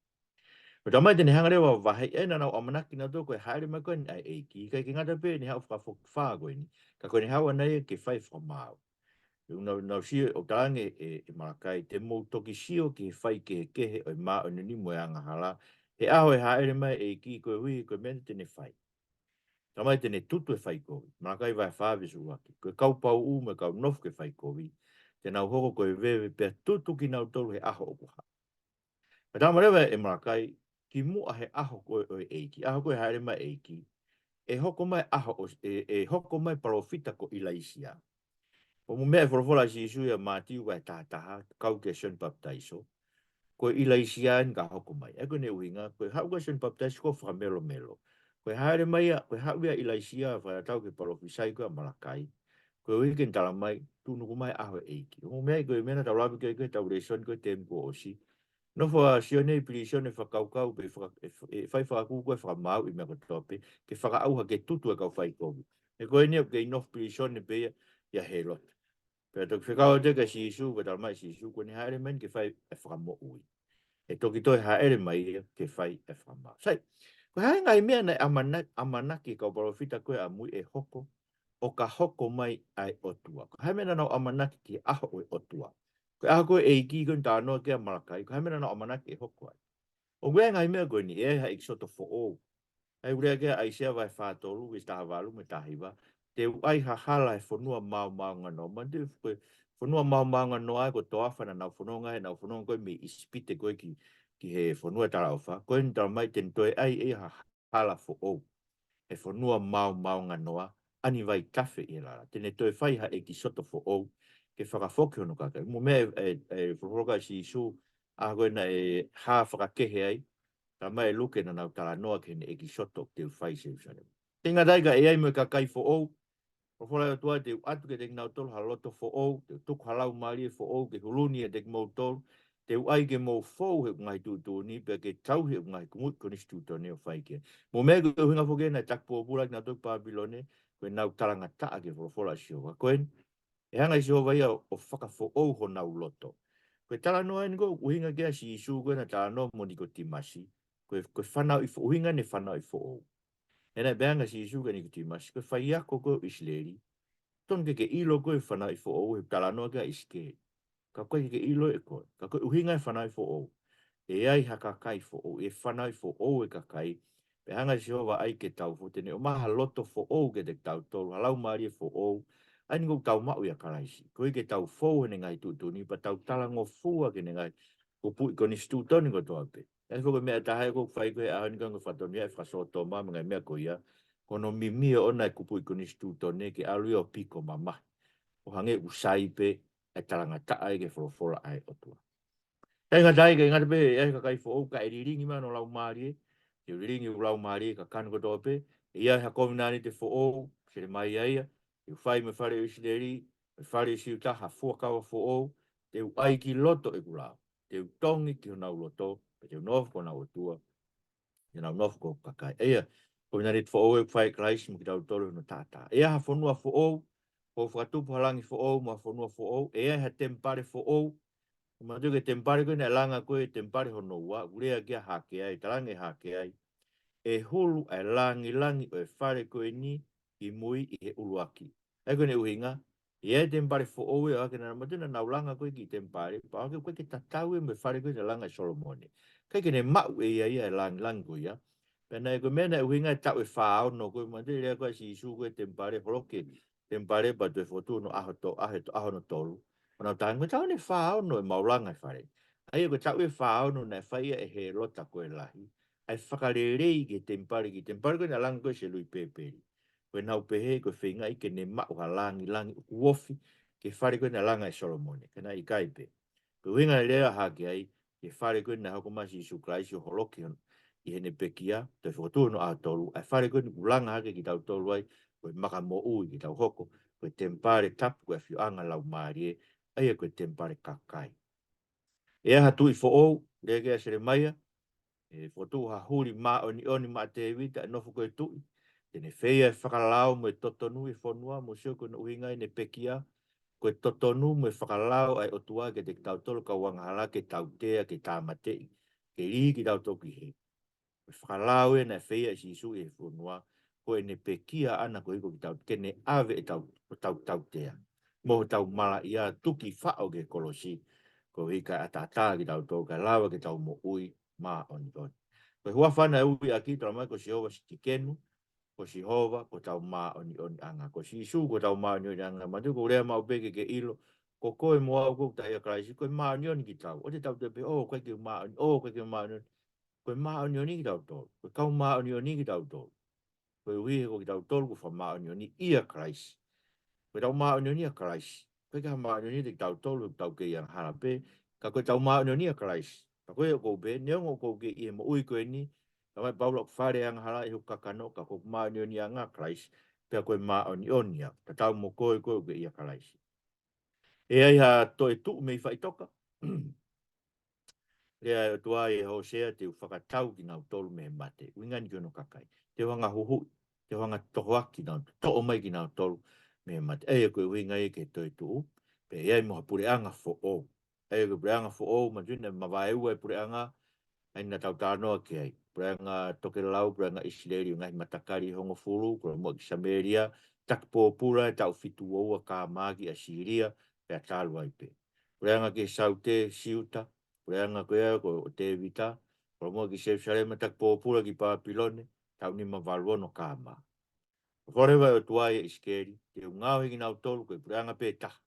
Ko e talamai te ne hanga leva ʻo vaheʻi, ʻa ia naʻa nau ʻamanaki nautolu ko e hāʻele mai ko eni ʻa e ʻEiki, ʻikai ke ngata pē ʻene haʻu fakafokifā ko eni, ka ko ʻene haʻu ʻana ia ke fai fakamaau. ʻOku nau, nau sio ʻo talaange ʻe, ʻe Malakai, te mou toki sio ki he faikehekehe ʻo e māʻoniʻoni mo e angahala he ʻaho e hāʻele mai e ʻEiki, koeʻuhi ko e meʻa te ne fai. Talamai te ne tutu e fai kovi. Malakai vahe fā veesi ʻuluaki. Ko e kau pauʻu mo e kau nofo ki he fai kovi, te nau hoko ko e veve pea tutu kinautolu he ʻaho ʻoku hā. Pea talamai leva ʻe Malakai, kimuʻa he ʻaho ko ē ʻo e ʻEiki, ʻaho ko ē hāʻele mai e ʻEiki, ʻe hoko mai ʻaho ʻo, ʻe, ʻe hoko mai palōfita ko ʻIlaisiā. ʻOku mou meaʻi e folofola ʻa Sīsū ʻia Mātiu vahe taha taha, kau kia Sione Papitaiso. Ko ʻIlaisiā eni ka hoko mai. ʻA ia ko ʻene ʻuhinga, ko e haʻu ko ē ʻa Sione Papitaiso ko e fakamelomelo. Ko e hāʻele mai ia, ko e haʻu ia ʻa ʻIlaisiā, fakatatau ki he palōfisai ko ē ʻa Malakai. Koeʻuhi ke ne talamai, tuʻunuku mai ʻaho e ʻEiki. ʻOku mou meaʻi ko e meʻa naʻa tau lave ki ai ko ē he tau lēsoni ko ē he tēmu kuo ʻosi. Nofo ʻa Sione ʻi pilīsone fakakaukau pē faka-, ʻe, ʻe fai fakakū ko ē fakamāuʻi e meʻa kotoa pē, ke fakaʻauha ke tutu e kau fai kovi. He ko eni ʻoku kei nofo pilīsone pē ia, ʻia Hēlota. Pea toki fekau atu kia Sīsū, pea talamai ʻe Sīsū, ko ʻene hāʻele mai eni ke fai e fakamoʻui. ʻE toki toe hāʻele mai ia ke fai e fakamaau. Sai, ko e hā e ngaahi meʻa naʻe ʻamana-, ʻamanaki e kau palōfita ko ē ʻamui ʻe hoko, ʻo ka hoko mai ʻa e ʻOtua? Ko e hā e meʻa naʻa nau ʻamanaki ki he ʻaho ʻo e ʻOtua? Ko e ʻaho ko ē ʻEiki ko eni talanoa ki ai ʻa Malakai, ko e hā e meʻa naʻa nau ʻamanaki ʻe hoko ai? ʻOku ʻi ai e ngaahi meʻa ko eni, ʻe ʻi ai ha ʻEkisoto foʻou. ʻA ia ʻoku lea ki ai ʻa ʻAisea vahe fā tolu, veesi taha valu mo e taha hiva. Te u ʻai ha hala he fonua maomaonganoa. Manatuʻi ko e fonua maomaonganoa ko e toafa naʻa nau fononga ai, nau fononga ko ē mei ʻIsipite ko ē ki, ki he fonua talaʻofa. Ko eni talamai te ne toe ʻai ʻe ia ha hala foʻou he fonua maomaonganoa, ʻani vaitafe ʻi he lala. Te ne toe fai ha ʻEkisoto foʻou ke fakafoki hono kakai. Mou meaʻi e, e, e folofola ʻa Sīsū, ʻaho ko ē naʻe hā fakakehe ai, talamai ʻe Luke naʻa nau talanoa ki heʻene ʻEkisoto te u fai ʻi Selūsalema. ʻIkai ngata ai, ka ʻe ʻi ai mo e kakai foʻou. Folofola ʻa e ʻOtua, te u ʻatu kiate kinautolu ha loto foʻou, te u tuku ha laumālie foʻou ki he huluni ʻiate kimoutolu, te u ʻai ke mou fou he ʻeku ngaahi tuʻutuʻuni, pea ke tauhi ʻeku ngaahi kupuʻi konisitūtone ʻo fai ki ai. Mou meaʻi ko e ʻuhinga foki ena e taki pōpula kinautolu ki Pāpilone, ko ʻenau talangataʻa ki he folofola ʻa Sihova. Ko eni, ʻe hanga ʻe Sihova ia ʻo fakafoʻou honau loto. Ko e talanoa eni ko ē ʻoku ʻuhinga ki ai ʻa Sīsū ko ē naʻe talanoa mo Nikotīmasi, ko e, ko e fanauʻi fo-, ʻuhinga eni e fanauʻi foʻou. He naʻe pehē ange ʻa Sīsū kia Nikotīmasi, ko e faiako koe ʻo ʻIsileli, tonu ke ke ʻilo koe e fanauʻi foʻou, he talanoa ki ai ʻa ʻIsikeli. Ka ʻoku ʻikai ke ke ʻilo ʻe koe, ka ko e ʻuhinga e fanauʻi foʻou, ʻe ʻi ai ha kakai foʻou, ʻe fanauʻi foʻou e kakai, pea hanga ʻe Sihova ʻo ʻai ke tau foʻou, te ne ʻomai ha loto foʻou kiate kitautolu, ha laumālie foʻou, ʻa eni ʻoku tau maʻu ʻia Kalaisi. Koeʻuhi ke tau fou heʻene ngaahi tuʻutuʻuni, pea tau talangofua ki heʻene ngaahi kupuʻi konisitūtone kotoa pē. ʻA ia foki ko e meʻa ʻe taha ia ʻoku fai ko ē he ʻaho ni, ko e fakatonutonu ia e fakasōtoma mo e ngaahi meʻa ko ia, ko hono mimio ʻona e kupuʻi konisitūtone ke ʻalu ia ʻo piko mamahi, ʻo hangē ʻoku sai pē e talangataʻa ia ki he folofola ʻa e ʻOtua. ʻIkai ngata ai, ʻikai ngata pē ʻi he kakai foʻou, ka ʻe lilingi mai hono laumālie, ke lilingi hoku laumālie ki he kakano kotoa pē. ʻE ʻi ai ha kovinānite foʻou, Selemaia ia, te u fai mo e fale ʻo ʻIsileli, mo e fale ʻo Siuta ha fuakava foʻou, te u ʻai ki loto ʻeku lao, te u tongi ki honau loto, Pea te u nofo ko honau ʻOtua, pea te nau nofo ko hoku kakai. ʻA ia, ko e kovinānite foʻou ʻe fai ʻe Kalaisi mo kitautolu ʻi hono taʻataʻa. ʻE ʻi ai ha fonua foʻou, kuo fakatupu ha langi foʻou mo ha fonua foʻou, ʻe ʻi ai ha temipale foʻou. Manatuʻi ko e temipale ko ē naʻe langa ko ē, temipale hono ua, ʻoku lea ki ai ʻa Hakeai, talaange ʻe Hakeai, ʻe hulu ʻa e langilangi ʻo e fale ko eni kimui ʻi he ʻuluaki. ʻA ia ko ʻene ʻuhinga, ʻi he temipale foʻou ē, ʻoku ʻikai ke nau, manatuʻi naʻa nau langa ko ē e kiʻi temipale, pea ʻoku ʻikai ke tatau ia mo e fale ko ē naʻe langa ʻe Solomone. ʻIkai ke ne maʻu ʻe ia ia e langilangi ko ia. Pea naʻe ko e meʻa naʻe ʻuhinga e taʻu ʻe fā ono ko ē, manatuʻi lea ko ē ʻa Sīsū ko e temipale holoki e temipale pea toe fokotuʻu hono ʻaho to-, ʻaho to-, ʻaho hono tolu. ʻO nau talaange, ko e taʻu eni ʻe fā ono ʻemau langa e fale. ʻA ia ko e taʻu ʻe fā ono naʻe fai ia ʻe Hēlota ko e Lahi ʻa e fakalelei ki he temipale, ki he temipale ko ē naʻe langa ko ē ʻe Selupēpeli. Ko ʻenau pehē ko e feingaʻi ke ne maʻu ha langilangi ʻoku ofi ki he fale ko ē naʻe langa ʻe Solomone. Ka naʻe ʻikai pē. Ko e ʻuhinga e lea ʻa Hakeai, ki he fale ko ē naʻe hoko mai ʻa Sīsū Kalaisi ʻo holoki hono, ʻi heʻene pekia, toe fokotuʻu hono ʻaho tolu, ʻa e fale ko ē ʻoku langa hake kitautolu ai, ko e maka moʻui ke tau hoko ko e temipale tapu ko e ʻafioʻanga Laumālie, ʻa ia ko e temipale kakai. ʻE ʻi ai ha tuʻi foʻou, lea ki ai ʻa Selemaia, ʻe fokotuʻu ha huli māʻoniʻoni maʻa Tēvita ʻe nofo ko e tuʻi. Te ne feia e fakalao mo e totonu ʻi he fonua, mou sio ko hono ʻuhinga ʻene pekia, ko e totonu mo e fakalao ʻa e ʻOtua kiate kitautolu kau angahala ke tautea, ke tāmateʻi, ke lī kitautolu ki hē. Ko e fakalao ē naʻe feia ʻe Sīsū ʻi he fonua, ko ʻene pekia ʻaʻana koeʻuhi ko kitautolu ke ne ʻave ʻetau, ʻetau tautea mo hotau malaʻia, tuki faʻo ki he kolosi, koeʻuhi kae ʻataʻatā kitautolu, kae lava ke tau moʻui māʻoniʻoni. Ko e huafa naʻe ui ʻaki, talamai ko Sihova Sitikenu, ko Sihova ko hotau māʻoniʻoniʻanga. Ko Sīsū ko hotau māʻoniʻoniʻanga. Manatuʻi ko e lea maʻu pē ke ke ʻilo, ko koe mo au ko ē ʻoku tau ʻia Kalaisi, ko e māʻoniʻoni kitautolu. ʻOua te tau toe pehē, ʻō, ʻoku ʻikai ke u māʻoni-, ʻō, ʻoku ʻikai ke u māʻoniʻoni. Ko e māʻoniʻoni kitautolu. Ko e kau māʻoniʻoni kitautolu. Koeʻuhi he ko kitautolu kuo fakamāʻoniʻoniʻi ʻia Kalaisi. Ko ʻetau māʻoniʻoni ʻia Kalaisi. ʻOku ʻikai ke ha māʻoniʻoni ʻiate kitautolu, ʻoku tau kei angahala pē. Ka ko ʻetau māʻoniʻoni ʻia Kalaisi. Ka ko ia ʻoku ou pehē, neongo ʻoku ou kei ʻi he moʻui ko eni, talamai ʻe Paula ʻoku fale angahala ʻi hoku kakano, ka ko hoku māʻoniʻoniʻanga ʻa Kalaisi, pea ko e māʻoniʻoni au. Tatau mo koe, koe ʻoku ke ʻia Kalaisi. ʻE ʻi ai ha toetuʻu mei faʻitoka. Lea ʻa e ʻOtua ʻia Hōsea, te u fakatau kinautolu mei he mate. ʻUhinga eni ki hono kakai. Te u hanga ʻo huhuʻi, te u hanga ʻo tohoaki kinautolu, toʻo mai kinautolu mei he mate. ʻA ia ko e ʻuhinga ia ki he toetuʻu. Pea ʻe ʻi ai mo ha puleʻanga foʻou. ʻA ia ko e puleʻanga foʻou, manatuʻi naʻe mavaeua e puleʻanga, ʻa ia naʻa tau talanoa ki ai. Puleʻanga tokelau, puleʻanga ʻIsileli, ngaahi matakali ʻe hongofulu, kolomuʻa ki Samēlia, taki pōpula he taʻu fitu ua ua K.M. ki ʻAsīlia, pea talu ai pē. Puleʻanga ki he saute, Siuta, puleʻanga ko ia ko Tēvita, kolomuʻa ki Selusalema, taki pōpula ki Pāpilone, taʻu nima valu ono K.M. Ko e folofola ʻa e ʻOtua ʻia ʻIsikeli, te u ngaohi kinautolu ko e puleʻanga pē taha.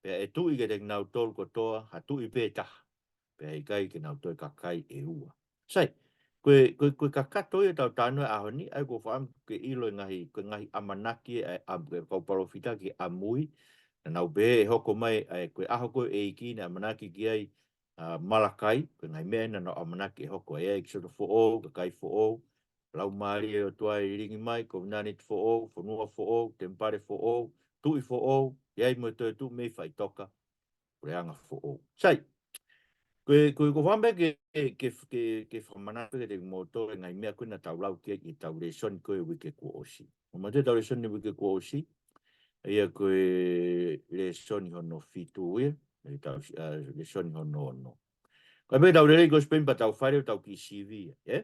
Pea ʻe tuʻi kiate kinautolu kotoa ha tuʻi pē taha. Pea ʻe ʻikai ke nau toe kakai ʻe ua. Sai, ko e, ko e, ko e kakato ia ʻetau talanoa he ʻaho ni, ʻa ia ʻoku ou fakaʻamu ke ʻilo e ngaahi, ko e ngaahi ʻamanaki ʻa e ʻam-, ʻa e kau palōfita ki he ʻamui. Naʻa nau pehē ʻe hoko mai, ʻa ia ko e ʻaho ko ē ʻa e ʻEiki naʻe ʻamanaki ki ai, ʻa Malakai, ko e ngaahi meʻa naʻa nau ʻamanaki ʻe hoko, ʻa ia ʻEkisoto foʻou, kakai foʻou, Laumālie ʻo e ʻOtua ʻe lilingi mai, kovinānite foʻou, fonua foʻou, temipale foʻou, tuʻi foʻou, ʻe ʻi ai mo e toetuʻu mei faʻitoka, puleʻanga foʻou. Sai, ko e, ko e, ʻoku ou fakaʻamu ke, ke, ke, ke fakamanatu kiate kimoutolu e ngaahi meʻa ko ē naʻa tau lau ki ai ʻi heʻetau lēsoni ko ē ʻo e uike kuo ʻosi. ʻOku manatuʻi ʻetau lēsoni uike kuo ʻosi, ʻa ia ko e lēsoni hono fitu ia, ʻetau, ʻa, lēsoni hono ono. Ko e meʻa ke tau lele ki ai pē pea tau fai ʻetau kiʻi sivi ia, ē?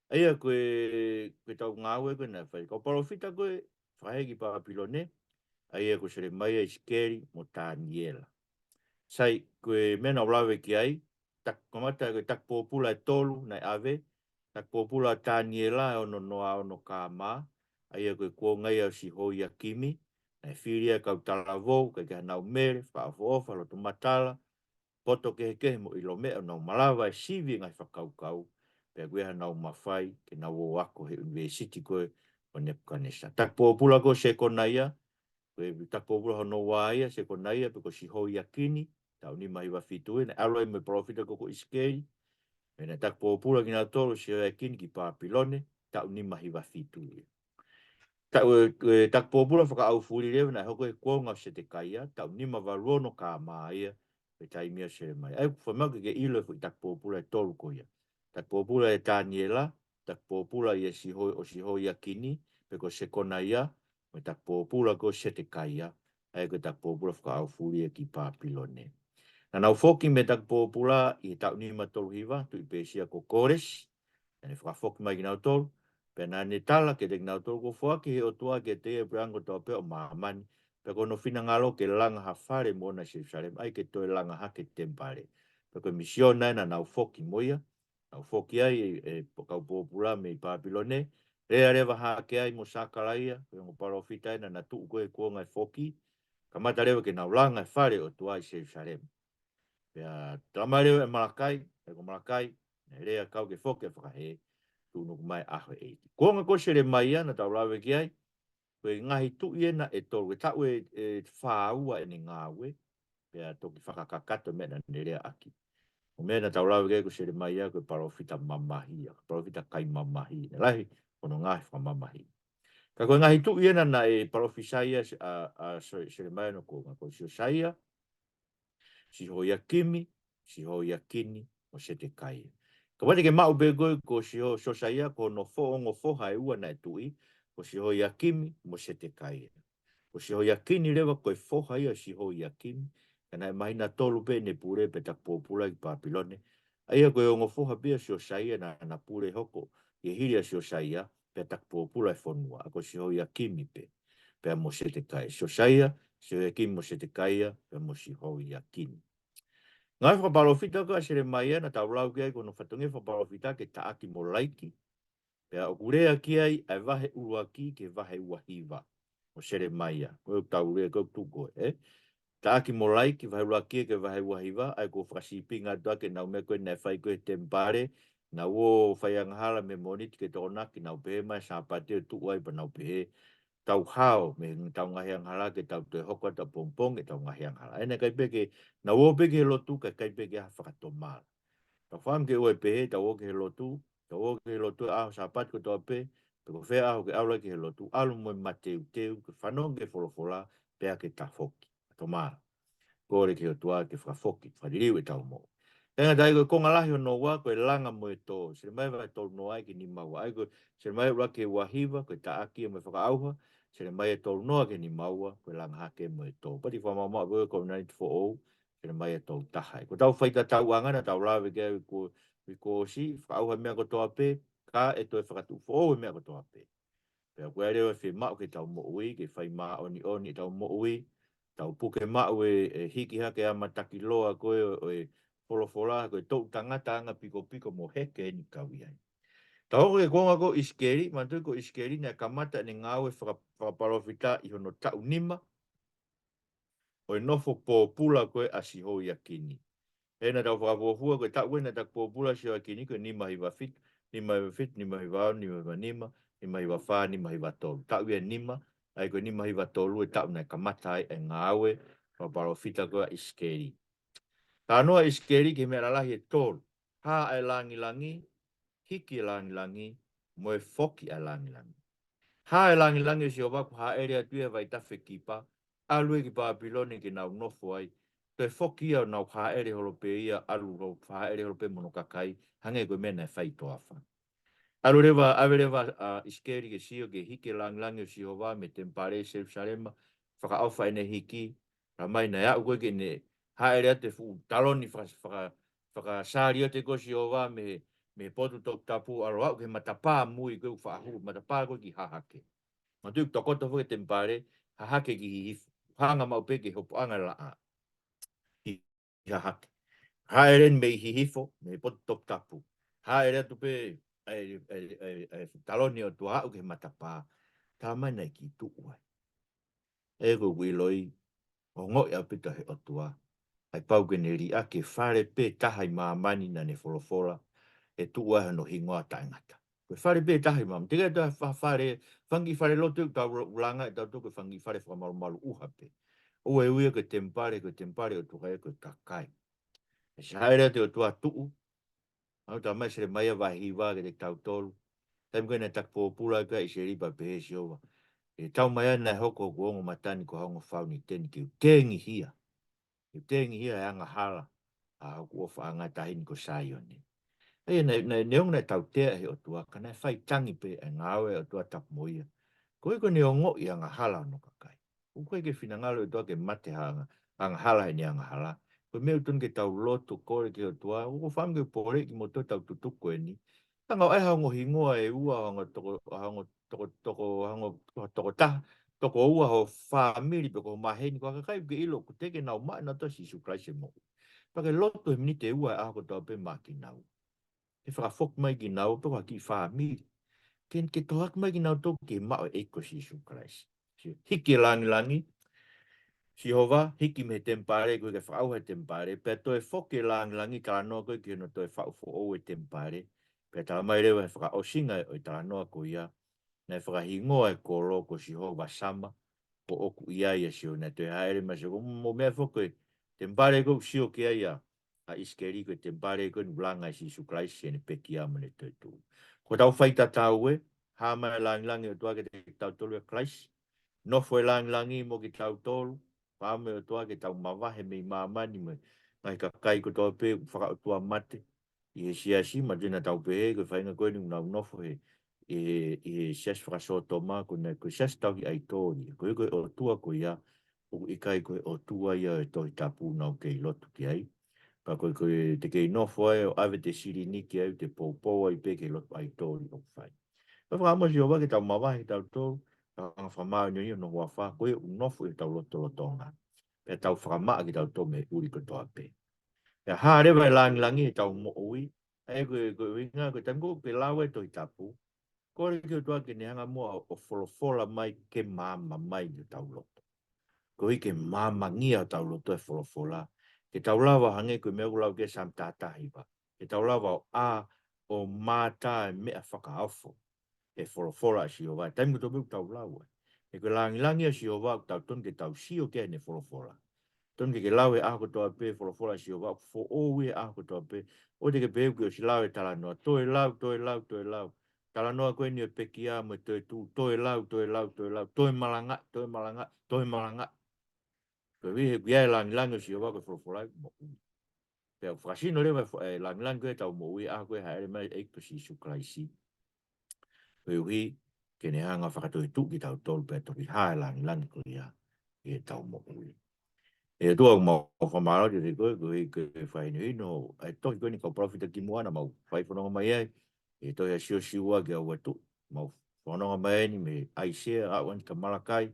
ʻA ia ko e, ko ʻetau ngāue ko ē naʻe fai ʻe he kau palōfita ko ē, fakaheeʻi ki Pāpilone, ʻa ia ko Selemaia, ʻIsikeli, mo Taniela. Sai, ko e meʻa naʻa ku lave ki ai, tak-, kamata ko e taki pōpula ʻe tolu naʻe ʻave, taki pōpula ʻa Taniela ʻe ono noa ono K.M., ʻa ia ko e kuonga ia ʻo Sihoiakimi, naʻe fili ai e kau talavou, ʻikai ke ʻi ai hanau mele, fakaʻofoʻofa, loto matala, poto kehekehe mo ʻilo meʻa, ʻo nau malava e sivi e ngaahi fakakaukau, pea ʻoku ʻi ai hanau mafai ke nau ō ʻo ako he ʻunivēsiti ko ē ʻo Nepukanesa. Taki pōpula ko Sekonaia, ko e taki pōpula hono ua ia, Sekonaia, pe ko Sihoiakini, taʻu nima hiva fitu ia, naʻe ʻalu ai mo e palōfita ko ē ko ʻIsikeli, pea naʻe taki pōpula kinautolu ʻa Sihoiakini ki Pāpilone, taʻu nima hiva fitu ia. Taʻu ē, ē, taki pōpula fakaʻaufuli leva naʻe hoko he kuonga ʻo Setekaia, taʻu nima valu ono K.M. ia, he taimi ʻa Selemaia. ʻA ia ʻoku fiemaʻu ke ke ʻilo e foʻi taki pōpula ʻe tolu ko ia. Taki pōpula ʻe Taniela, taki pōpula ʻia Siho-, ʻo Sihoiakini, pe ko Sekonaia, mo e taki pōpula ko Setekaia, ʻa ia ko e taki pōpula fakaʻaufuli ia ki Papilone. Naʻa nau foki mei he taki pōpula ʻi he taʻu nima tolu hiva, tuʻi Pēsia ko Kolesi, naʻa ne fakafoki mai kinautolu, pea naʻa ne tala kiate kinautolu kuo foaki ʻe he ʻOtua kiate ia e puleʻanga kotoa pē ʻo māmani, pea ko hono finangalo ke langa ha fale moʻona ʻi Selusalema, ʻa ia ke toe langa hake e temipale. Pea ko e misiona ia naʻa nau foki mo ia, nau foki ai e, e kau pōpula mei Papilone, lea leva hake ai mo Sakalaia, ko e ongo palōfita ia naʻa na tuʻu ko ē he kuonga e foki, kamata leva ke nau langa e fale ʻo e ʻOtua ʻi Selusalema. Pea talamai leva ʻe Malakai, ʻe ko Malakai, naʻe lea kau ki he foki ʻa e fakahē, tuʻunuku mai ʻaho ʻe ʻEiki. Kuonga ko Selemaia naʻa tau lave ki ai, ko e ngaahi tuʻi ena ʻe tolu, ko e taʻu ʻe, ʻe fā ua ʻene ngāue, pea toki fakakakato e meʻa naʻa ne lea ʻaki. Ko e meʻa naʻa tau lave ki ai ko Selemaia ko e palōfita mamahi, ʻa e palōfita kai mamahi, naʻe lahi hono ngaahi fakamamahi. Ka ko e ngaahi tuʻi ena naʻe palōfisai ʻa, ʻa, ʻa So-, Selemaia ʻi hono kuonga, ko Siosaia, Sihoiakimi, Sihoiakini, mo Setekaia. Kapau te ke maʻu pē koe ko Siho-, Siosaia, ko hono fo-, ongo foha ʻe ua naʻe tuʻi, ko Sihoiakimi mo Setekaia. Ko Sihoiakini leva ko e foha ia ʻo Sihoiakimi, ka naʻe māhina tolu pē ʻene pule pea taki pōpula ki Papilone. ʻA ia ko e ongo foha pē ia ʻo Siosaia naʻa na pule hoko ʻi he hili ʻa Siosaia, pea taki pōpula e fonua, ʻa ia ko Sihoiakimi pē, pea mo Setekaia. Siosaia, Sihoiakimi mo Setekaia, pea mo Sihoiakini. Ngaahi fakapalōfita ko ē ʻa Selemaia naʻa tau lau ki ai ko hono fatongia fakapalōfita ke taʻaki mo laiki. Pea ʻoku lea ki ai ʻa e vahe ʻuluaki ki he vahe ua hiva ʻo Selemaia. Ko e tau lea ko e tuʻu ko ē, ē? Taʻaki mo laiki, vahe ʻuluaki ki he vahe ua hiva, ʻa ia ko e fakasīpinga atu ʻaki ʻenau meʻa ko ē naʻe fai ko ē he temipale, nau ō fai angahala mei he Mōnite ki he Tokonaki, nau pehē mai Sāpate ʻo tuʻu ai pea nau pehē, tau hao mei heʻetau ngaahi angahala ke tau toe hoko atu ʻapongipongi ʻetau ngaahi angahala. ʻA ia naʻe ʻikai pē ke, nau ō pē ki he lotu, ka ʻikai pē ke ʻi ai ha fakatomala. Tau fakaʻamu ke ʻoua ʻe pehē, tau ō ki he lotu, tau ō ki he lotu he ʻaho Sāpate kotoa pē, pe ko fē ʻaho ke ʻalu ai ki he lotu, ʻalu mo e mateuteu, ke fanongo ki he folofola, pea ke tafoki. Tomala. Kole ki he ʻOtua ke fakafoki, fakaliliu ʻetau moʻui. Kāinga, ʻa ia ko e konga lahi hono ua, ko e langa mo e tō. Selemaia vahe tolu noa ki he nima ua. ʻA ia ko Selemaia ʻuluaki ki he ua hiva, ko e taʻaki mo e fakaʻauha. Selemaia tolu noa ki he nima ua, ko e langa hake mo e tō. Pea te u fakamaʻumaʻu pē ko e kovinānite foʻou, Selemaia tolu taha. Ko ʻetau faitatauʻanga naʻa tau lave ki ai ko, ʻi he kuo ʻosi, fakaʻauha e meʻa kotoa pē, ka ʻe toe fakatuʻu foʻou e meʻa kotoa pē. Pea ko e leva fiemaʻu ke tau moʻui, ke fai māʻoniʻoni ʻetau moʻui, tau puke maʻu e, e hiki hake ʻa e matakiloa ko ē ʻo, ʻo e folofola, ko e toʻu tangata anga pikopiko mo heke eni kau ai. Tau hoko ki he kuonga ko ʻIsikeli, manatuʻi ko ʻIsikeli naʻe kamata ʻene ngāue faka-, fakapalōfita ʻi hono taʻu nima ʻo e nofo pōpula ko ē ʻa Sihoiakini. He naʻa tau fakafuofua ko e taʻu ko ē naʻe taki pōpula ʻa Sihoiakini ko e nima hiva fitu, nima hiva fitu, nima hiva ono, nima hiva nima, nima hiva fā, nima hiva tolu. Taʻu ia ʻe nima, ʻa ia ko e nima hiva tolu e taʻu naʻe kamata ai e ngāue fakapalōfita ko ē ʻa ʻIsikeli. Talanoa ʻIsikeli ki he meʻa lalahi ʻe tolu. Hā ʻa e langilangi, hiki e langilangi, mo e foki ʻa e langilangi. Hā e langilangi ʻo Sihova kuo hāʻele atu ia he vaitafe Kipa, ʻalu ia ki Papilone ke nau nofo ai. Toe foki ia ʻo nau hāʻele holo pē ia, ʻalu ʻo hāʻele holo pē mo hono kakai, hangē ko e meʻa naʻe fai ʻi toafa. ʻAlu leva, ʻave leva ʻa ʻIsikeli ke sio ki he hiki e langilangi ʻo Sihova mei he temipale ʻi Selusalema, fakaʻofa ʻene hiki, talamai naʻe aʻu ko ē ke ne hāʻele atu e fuʻu taloni faka-, faka-, fakasāliote ko ē ʻo Sihova mei he, mei he potu toputapu, ʻalu ʻo aʻu ki he matapā mui ko ē ʻoku faʻa hū, matapā ko ē ki Hahake. Manatuʻi tokoto foki e temipale, Hahake ki Hihifo. Hanga maʻu pē ki he hopoʻanga laʻā. Ki Hahake. Hāʻele eni mei Hihifo, mei he potu toputapu. Hāʻele atu pē, ʻa e, ʻa e, ʻa e, ʻa e taloni ʻo e ʻOtua aʻu ki he matapā. Talamai naʻe kiʻi tuʻu ai. ʻE ko ʻeku ʻiloʻi, ongoʻi ʻaupito he ʻOtua. ʻE pau ke ne liʻaki e fale pē taha ʻi māmani naʻa ne folofola, ʻe tuʻu ai hono hingoa taʻengata. Ko e fale pē taha ʻi māmani. Teʻeki ai toe fa-, fale, fanga kiʻi falelotu ʻoku tau langa ʻe tautolu ko e fanga kiʻi fale fakamalumalu ʻuha pē. ʻOua ʻe ui ia ko e temipale, ko e temipale ʻo e ʻOtua, ko e kakai. ʻE sai lea ʻa e ʻOtua tuʻu, ʻa ia talamai ʻe Selemaia vahe hiva kiate kitautolu. Taimi ko ē naʻe taki pōpula ai ko ē ʻa ʻIsileli pea pehē ʻe Sihova, ʻE tau mai ʻa naʻe hoko hoku ongo mata ni ko ha ongo fauniteni ke u tengihia. ʻE tengihia e angahala ʻa hoku ʻofaʻanga taʻahine ko Saione. ʻA ia naʻe, naʻe, neongo naʻe tautea ʻe he ʻOtua, ka naʻe faitangi pē ʻa e ngāue ʻa e ʻOtua tapu mo ia. Koeʻuhi ko ʻene ongoʻi e angahala ʻo hono kakai. ʻOku ʻikai ke finangalo e ʻOtua ke mate ha anga-, angahala heʻene angahala. Ko e meʻa ʻoku totonu ke tau lotu kole ki he ʻOtua, ʻoku ou fakaʻamu ke u poleʻi kimoutolu ʻetau tutuku ko eni. Hanga ʻo ʻai ha ongo hingoa ʻe ua, ha ongo toko, ha ongo toko, toko, ha ongo toko taha, toko ua ho fāmili pe ko ho maheni, ko e kakai ʻoku ke ʻilo ʻoku teʻeki ke nau maʻu ʻe nautolu ʻa Sīsū Kalaisi ʻi he moʻui. Pea ke lotu he miniti ʻe ua he ʻaho kotoa pē maʻa kinaua. Ke fakafoki mai kinaua pe ko ha kiʻi fāmili. Ke, ke tohoaki mai kinautolu ki he maʻu ʻo e ʻEiki ko Sīsū Kalaisi. Sio, hiki e langilangi, Sihova, hiki mei he temipale, koeʻuhi ke fakaʻauha e temipale, pea toe foki e langilangi, talanoa ko ē ki hono toe faʻu foʻou e temipale, pea talamai leva he fakaʻosinga ʻo e talanoa ko ia, naʻe fakahingoa e kolo ko Sihova Sama, ko ʻoku ʻi ai ʻa Sihova. Naʻe toe hāʻele mai ʻa Sihova, mo e meʻa foki ko e temipale ko ē ʻoku sio ki ai ʻa ʻIsikeli ko e temipale ko ē naʻe langa ʻe Sīsū Kalaisi heʻene pekia mo ʻene toetuʻu. Ko ʻetau faitatau ē, hā mai e langilangi ʻo e ʻOtua kiate kitautolu ʻia Kalaisi. Nofo e langilangi mo kitautolu, fakaʻamu e ʻOtua ke tau mavahe mei māmani mo e ngaahi kakai kotoa pē ʻoku fakaʻotuamate ʻi he siasi, manatuʻi naʻa tau pehē, ko e faʻahinga ko eni ʻoku nau nofo he, ʻi he, ʻi he siasi fakasōtoma, ko ena ko e siasi tauhi ʻaitoli, koeʻuhi ko e ʻOtua ko ia, ʻoku ʻikai ko e ʻOtua ia ʻo e Tohi Tapu naʻa ku kei lotu ki ai. Pea ko e, ko e te kei nofo ai ʻo ʻave ʻete silini ki ai ʻo te poupou ai pē ki he lotu ʻaitoli ʻoku fai. Pea fakaʻamu ʻa Sihova ke tau mavahe kitautolu, ʻa e anga fakamāʻoniʻoni ʻo hono huafa, ko ia ʻoku nofo ʻi hotau lotolotonga. Pea tau fakamaʻa kitautolu mei he ʻuli kotoa pē. Pea hā leva e langilangi ʻi heʻetau moʻui, ʻa ia ko e, ko e ʻuhinga, ko e taimi ko ē ʻoku ke lau e Tohi Tapu, kole ki he ʻOtua ke ne hanga muʻa ʻo folofola mai ke maama mai ʻi hotau loto. Koeʻuhi ke maamangia hotau loto e folofola. Ke tau lava hangē ko e meʻa ʻoku lau ki ai e Saame taha taha hiva. Ke tau lava ʻo ʻā ʻo mātā e meʻa fakaofo he folofola ʻa Sihova. Taimi kotoa pē ʻoku tau lau ai. He ko e langilangi ʻa Sihova ʻoku tau totonu ke tau sio ki ai heʻene folofola. Totonu ke ke lau he ʻaho kotoa pē e folofola ʻa Sihova, ʻoku foʻou ia he ʻaho kotoa pē. ʻOua te ke pehē ʻoku ke ʻosi lau e talanoa. Toe lau, toe lau, toe lau. Talanoa ko eni ʻo e pekia mo e toetuʻu, toe lau, toe lau, toe lau, toe malangaʻi, toe malangaʻi, toe malangaʻi. Koeʻuhi he ʻoku ʻi ai e langilangi ʻo Sihova ko e folofola ʻoku moʻui. Pea ʻoku fakasino leva e fo-, e langilangi ko ē ʻetau moʻui he ʻaho ko ē ʻe hāʻele mai ai ʻa e ʻEiki ko Sīsū Kalaisi. Koeʻuhi ke ne hanga ʻo fakatoetuʻu kitautolu pea toki hā e langilangi ko ia ʻi heʻetau moʻui. ʻE ʻOtua, ʻoku mau fakamālō atu kiate koe, koeʻuhi ko e fakahinohino ʻa e tohi ko eni ʻa e kau palōfita kimuʻa naʻa mau fai fononga mai ai, ʻi he tohi ʻa Siosiua ki he Atua Tuʻi. Mau fononga mai eni mei ʻAisea, aʻu eni kia Malakai,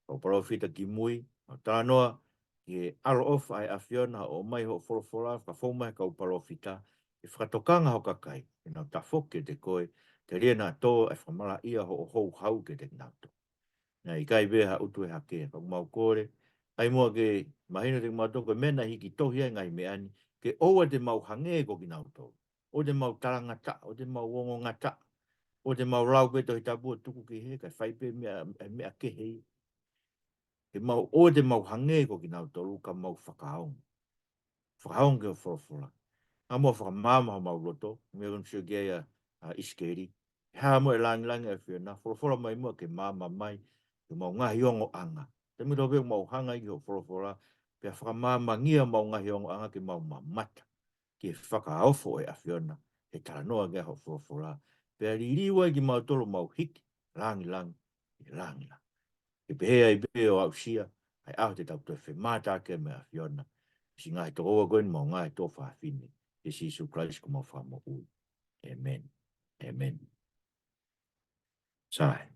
kau palōfita kimui, mau talanoa ki he ʻaloʻofa ʻa e ʻAfiona, ʻomai hoʻo folofola, fakafou mai he kau palōfita, ke fakatokanga ho kakai, ke nau tafoki kiate koe, telia naʻa tō e fakamalaʻia hoʻo houhau kiate kinautolu. Naʻe ʻikai pē ha ʻutu ʻe hake, ka ʻoku mau kole, ʻai muʻa ke mahino kiate kimautolu ko e meʻa naʻe hiki tohi ai e ngaahi meʻa ni, ke ʻoua te mau hangē ko kinautolu. ʻOua te mau talangataʻa, ʻoua te mau ongongataʻa, ʻoua te mau lau pē Tohi Tapu ʻo tuku ki hē, kae fai pē meʻa, meʻa kehe ia. Ke mau, ʻoua te mau hangē ko kinautolu ka mau fakaongo. Fakaongo ki hoʻo folofola. Hanga muʻa ʻo fakamaama homau loto, meʻa ko eni ʻoku sio ki ai ʻa, ʻa ʻIsikeli. Hā muʻa e langilangi ʻa e ʻAfiona, folofola mai muʻa ke maama mai, ke mau ngaahi ongoʻanga. Taimi kotoa pē ʻoku mau hanga ai ki hoʻo folofola, pea fakamaamangia homau ngaahi ongoʻanga ke mau mamata ki he fakaofo ʻo e ʻAfiona, he talanoa ki ai hoʻo folofola. Pea liliu ai kimautolu ʻo mau hiki, langilangi, ʻi he langilangi. Ke pehē ai pē ʻo aʻusia ʻa e ʻaho te tau toe femātaaki ai mo e ʻAfiona. Siʻi ngaahi tokoua ko eni mo e ngaahi tuofāfine, ʻia Sīsū Kalaisi ko homau Fakamoʻui. ʻĒmeni. ʻĒmeni. Sai.